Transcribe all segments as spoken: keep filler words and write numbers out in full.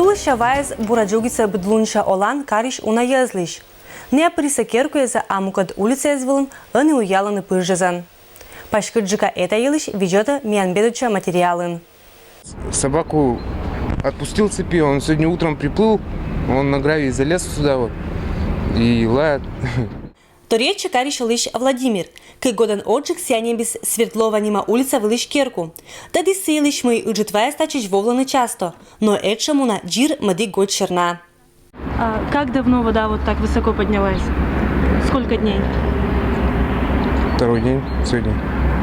Тулысся ваез бура дзугиса быдлунся олан карысь уна йӧзлысь. Найӧ пырисӧ керкуэзӧ, а мукӧд улицаэз вылын ӧні уялӧны пыжӧзӧн. Паськыдджыка эта йылысь видзӧдӧ миян медоддза материалын. Собаку отпустил с цепи, он сегодня утром приплыл, он на гравий залез сюда вот и лает. Торйӧтчӧ карысь олысь Владимир. Кык годӧн озджык сійӧ ньӧбис Свердлова нима улица вылысь керку. Тӧдіс сы йылысь, мый ыджыд ваез татчӧдз вӧвлӧны часто, но этшӧм уна дзир мӧдік годсер на. А как давно вода вот так высоко поднялась? Сколько дней? Второй день сегодня.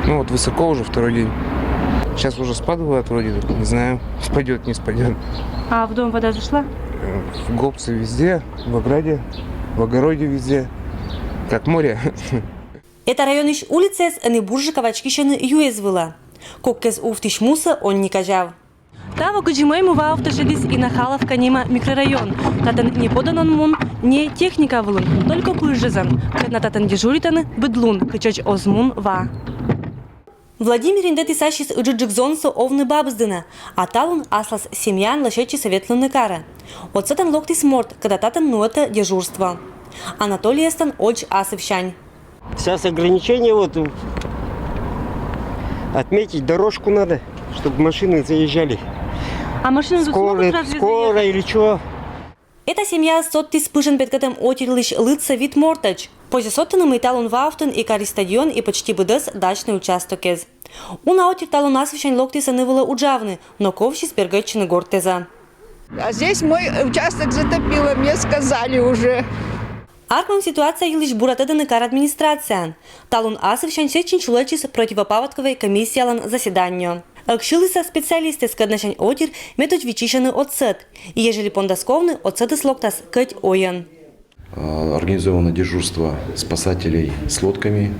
Ну вот высоко уже второй день. Сейчас уже спадывает вроде, так не знаю, спадет, не спадет. А в дом вода зашла? В гопце везде, в ограде, в огороде везде. Как море. Эта районысь улицаэз ӧні бурджыка вачкисьӧны юэз вылӧ. Кок кез увтысь мусӧ он ни казяв. Таво кыдзи мӧйму ва овтӧ шедіс Инохаловка нима микрорайон. Татӧн не подӧн он мун не техника вылын, только пыжӧзӧн. Кӧтна татӧн дежуритӧны быд лун, кытчӧдз оз мун ва. Владимир индӧтіс ассьыс ыджыдджык зонсӧ овны бабыс дінӧ, а талун аслас семьяӧн лӧсьӧдчис ветлыны карӧ. Отсӧгӧн локтіс морт, кӧда татӧн нуӧтӧ дежурство. Анатолийӧстӧн одз асывсянь. Сейчас ограничение вот отметить дорожку надо, чтобы машины заезжали. А машины тут Скорая, смогут разве скорая или что? Эта семьяыс содтіс пыжӧн петкӧтӧм отирлысь лыдсӧ вит мортӧдз. Позьӧ содтыны, мый талун ва овтын и кари стадион, и почти быдӧс дачнӧй участокэз. Уна отир талун асывсянь локтіс ӧні вылӧ уджавны, но ковсис бергӧдчыны гортӧза. А здесь мой участок затопило, мне сказали уже. Аркмӧм ситуация йылысь бура тӧдӧны кар администрацияын. Талун асывсянь сэтчынь чулӧдчис противопаводковӧй комиссиялӧн заседание. Ӧксьылісӧ специалистӧс, кӧднасянь отир медодз виччысьӧны отсӧд. И ежели пондас ковны, отсӧдыс локтас кӧть ойӧн. Организовано дежурство спасателей с лодками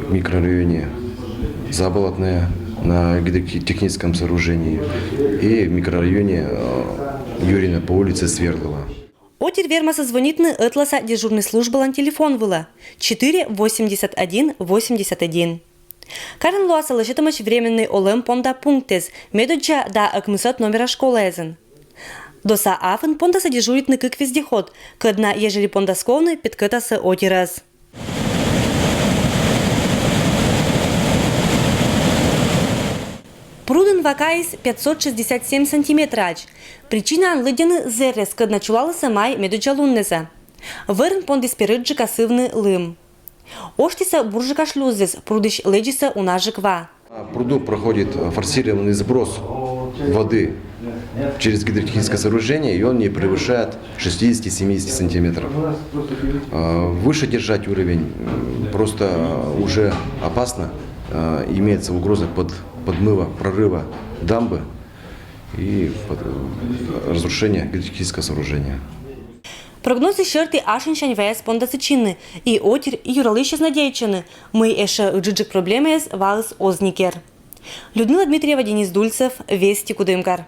в микрорайоне Заболотное на гидротехническом сооружении и в микрорайоне Юрина по улице Свердлова. Отир вермасӧ звонитны ӧтласа дежурнӧй службалӧн телефон вылӧ четыре восемьдесят один восемьдесят один. Карӧн лоасӧ лӧсьӧдӧмаӧсь временнӧй олӧм понда пунктэз, медоддза да ӧкмысӧд номера школаэзын. Доса афын пондасӧ дежуритны кык вездеход, кӧдна, ежели пондас ковны, петкӧтасӧ отирӧс. Прудын ва кайис пятьсот шестьдесят семь сантиметраӧдз. Причинаӧн лыддьӧны зэррӧс, кӧдна чулалісӧ май медоддза луннеза. Вӧрын пондіс перыджыка сывны лым. Оштісӧ бурджыка шлюзыс, прудысь лэдзисӧ унаджык ва. По пруду проходит форсированный сброс воды через гидротехническое сооружение, и он не превышает шестидесяти-семидесяти сантиметров. Выше держать уровень просто уже опасно. Имеется угроза под подмыва, прорыва дамбы и разрушения гидротехнического сооружения. Прогнозлы серти, ашинсянь ваыс пондас ӧтчыны, и отир, и юралысьяс надейтчӧны, мый эшӧ ыджыдджык проблемаэз ваыс оз ни кер. Людмила Дмитриева, Денис Дульцев, «Вести», Кудымкар.